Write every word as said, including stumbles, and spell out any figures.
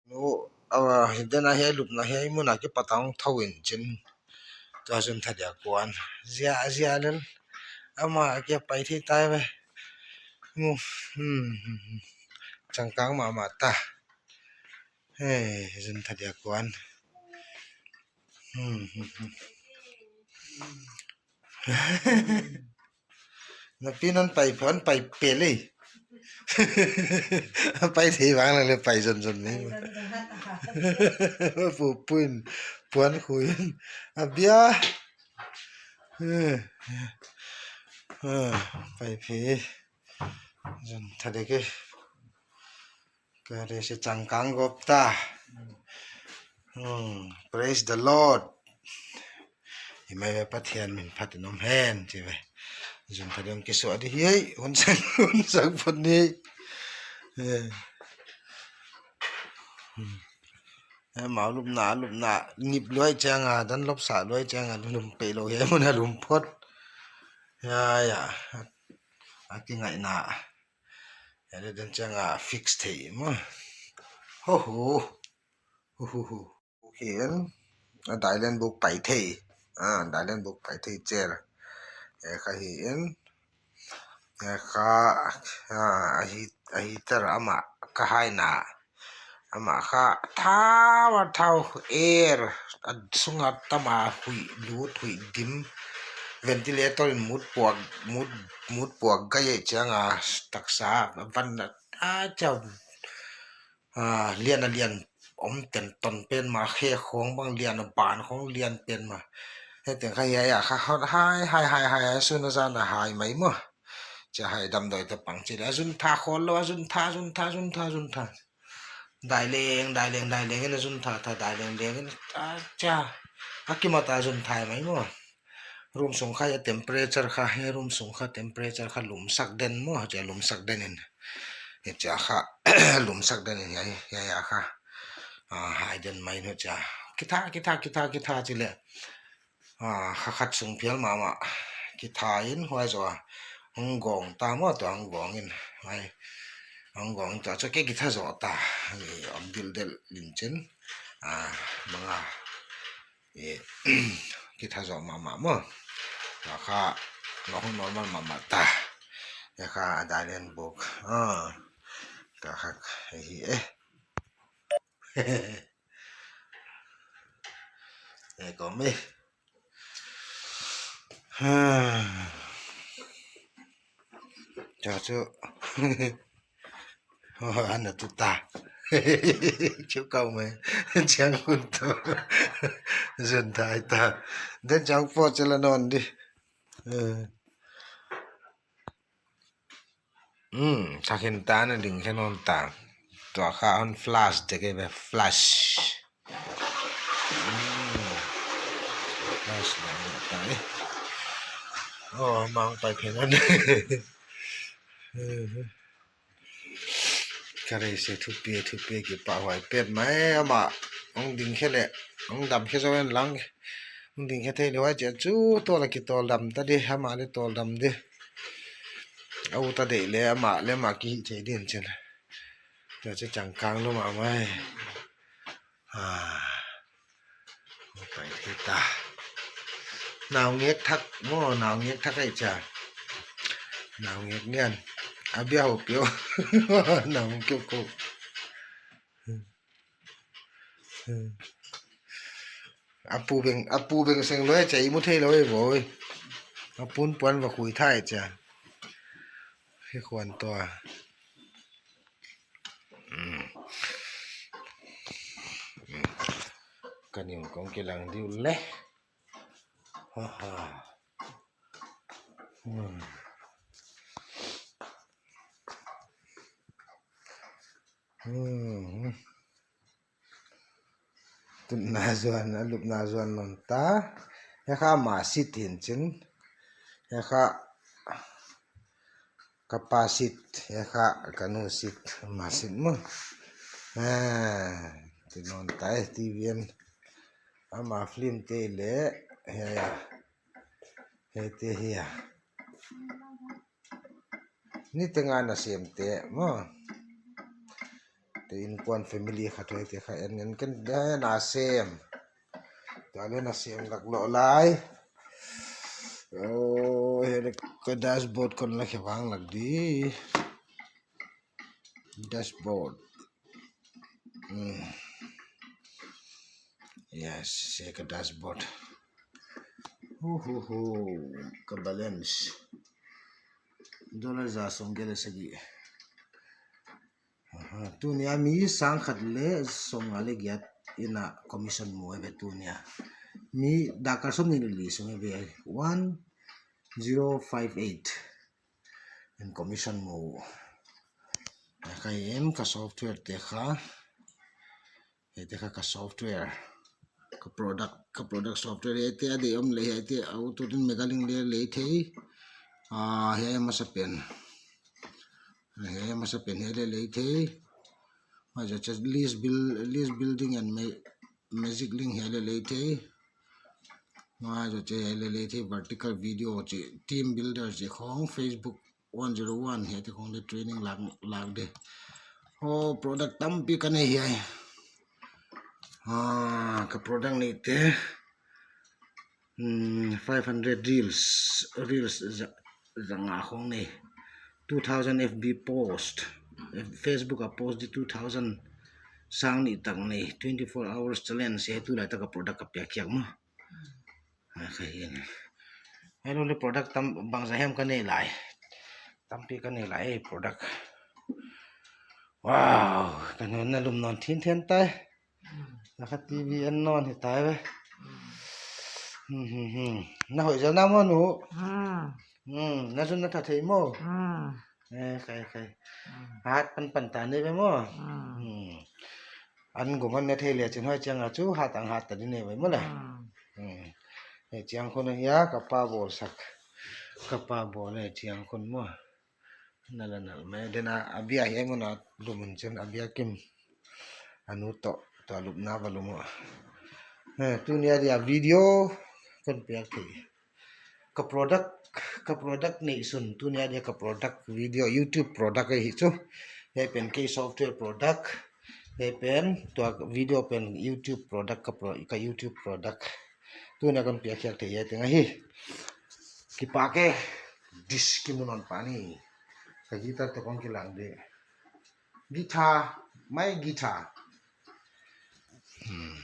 Nu, a, den a hiai lupna hiai mun a kipat a hong thou in chin. Tua Zuntha dia kuan. Zia, zia lel. Amah kia pai thei tai ve. Mu, hmm, hmm, hmm. Changkang mahmah ta. Hei, Zuntha dia kuan. Hmm, hmm, hmm. Na pi non pai phon pai pe le. Pai thei vang le pai zon zon ni. Pu puin puan khuin. A bia. Eh, eh, pai phe. Zuntha dia ke. Ka re se changkang gop ta. Hmm, praise the Lord. Hi mai ve Pathian min phat in om hen, chi ve. Zuntha dia hong kisuah di hi, hun sang, hun sang phot ni. Eh. Hmm. Eh, mau lupna, lupna, nip luai chiang a, dan lop sa luai chiang a, lum pe lou hi, mun a lum phot. Ya, ya. A kingaihna. Hiai dan chiang a fix thei maw. Ho ho. Hu hu hu. Hiai a dailen buk pai thei. A, dailen buk pai thei chel. E kha hiai. E kha, a, a hi, a hi ter amah ka haina. Amah kha thau a thau air a sunga tam a hui lut hui dim. Ventilator in mut puak, mut, mut puak gai ei chiang a taksa van a, a chau, a, lian a lian om ten ton pen ma khe khong bang lian a ban khong lian pen ma. He teng kha hiai a kha hon hai, hai, hai, hai, hai, sun a zan a hai mai maw. Chia hai damdawi ta pang chi le, a Zuntha khol lou, a Zuntha, Zuntha, Zuntha, Zuntha. Dai leng, dai leng, dai leng in a Zuntha tha, dai leng leng in, a, chia. A kimat a Zuntha mai maw. Room sung kha a temperature kha, he room sung kha temperature kha lumsak den maw, chia lumsak den in. He chia kha, lumsak den in, hiai, hiai, hiai kha. A, hai den mai no chia. Kitha, kitha, kitha, kitha chi le. A, kha khat sung phial mahmah. Kitha in huai zaw a. Hong gong ta maw tua hong gong in. Huai. Hong gong in tua chu ke kitha zaw ta. Ni om dildel lin chin. A, manga. E, kitha zaw mahmah maw. Tua kha, no hong normal mahmah ta. E kha a dailen buk. A, tua kha, hi e. E, ko mi. Cha chu. Ho, ana tu ta. Chu kau mai. Chiang kun tu. Zuntha ta. Den chiang po chela non di. Eh. Hmm, sakhin ta na ding khe non ta. Tua kha hon flash de ke be flash. Hmm. Flash na ta ni. Oh, mang pai phe non. Ka rei se thupi, thupi kipahhuai petmah e, amah. Hong ding khe le, hong dam khe zaw en lang. Hong ding khe thei le huai chia chu tol a kitol dam ta di, amah le tol dam di. A u ta deih le, amah le amah kihih thei din chin. Tua chu changkang lou mahmah e. Ah. Pai thei ta. Nau ngek thak maw, nau ngek thak ai cha. Nau ngek nian. A bia ho pio. Nau ngek ko. A pu beng, a pu beng seng lou e cha, i mu thei lou e voi. A pun puan va khui thai cha. He khuan tua. Hmm. Hmm. Ka ning kong kilang diu le. Ha ha. Hmm. Hmm. Tutna zuan, a lupna zuan non ta. He kha ma sit hin chin. He kha ka pa sit, he kha ka nu sit, ma sit maw. Ah, ti non ta e, T V en. Ama film te le, he, he te hi a. Ni te nga na sem te maw. Te innkuan family khat hoih te kha en en ken de na sem. Tua le na sem lak lou lai. Oh, hiai ka dashboard kon la khe vang lak di. Dashboard. Hmm. Yes, hiai ka dashboard. Hu hu hu. Ka balance. Dollar za sawmgiat leh sagih. Aha, tuni a mi sang khat leh sawmnga leh giat in a commission mu ahi ve tuni a. Mi dakar sawmnih leh li sung ahi ve. One zero five eight in commission mu. Ka hiai ka software te kha. Hiai te kha ka software. Ka product, ka product software hiai te a deih om leh hiai te auto din mega link leh lei thei. Ah, hiai masa pen. Hiai masa pen hiai leh lei thei. Huai zoh chiang list build, list building and ma-, magic link hiai leh lei thei. Huai zoh chiang hiai leh lei thei vertical video chih, team builder chih khong Facebook one zero one hiai te khong leh training lak, lak di. Oh, product tampi ka nei hiai. Ah, ka product neih te. Hmm, five hundred reels, reels za, za nga khong nei. Two thousand F B post, Facebook a post di two thousand sang nih tak nei. Twenty four hours challenge hiai tulai tak a product ka piak khiak maw. Ah, ka hiai. Hello leh product tam bangzah hiam ka nei lai. Tampi ka nei lai, eh, product. Wow, ka nuam na lum nawn thinthen tai. Na kha T V en nawn hi tai ve. Hmm, hmm, hmm. Na hoih zel na maw nu? Hmm, na zun na tha thei maw? Eh, khai, khai. Hat pan pan ta ni ve maw? Hmm. An gum an ne thei leh chin huai chiang a chu hat ang hat ta di ne ve maw le. Hmm. Hiai chiang khun hiai ka pa bawl sak. Ka pa bawl hiai chiang khun maw. Na la nal mai dena a bia hiai mun a lum un chin a bia kim. A nu toh, toh lupna va lum uh. Eh, tuni a dia video kon piak thei. Ka product, ka product neih sun tuni a dia ka product video YouTube product ahi chu. Hiai pen kei software product. Hiai pen tua video pen YouTube product ka pro-, ka YouTube product. Tuni a kon piak khiak thei hiai teng ahi. Kipak e, dish ki mu nawn pah ni. Ka guitar toh kon kilang di. Guitar, my guitar. Hmm,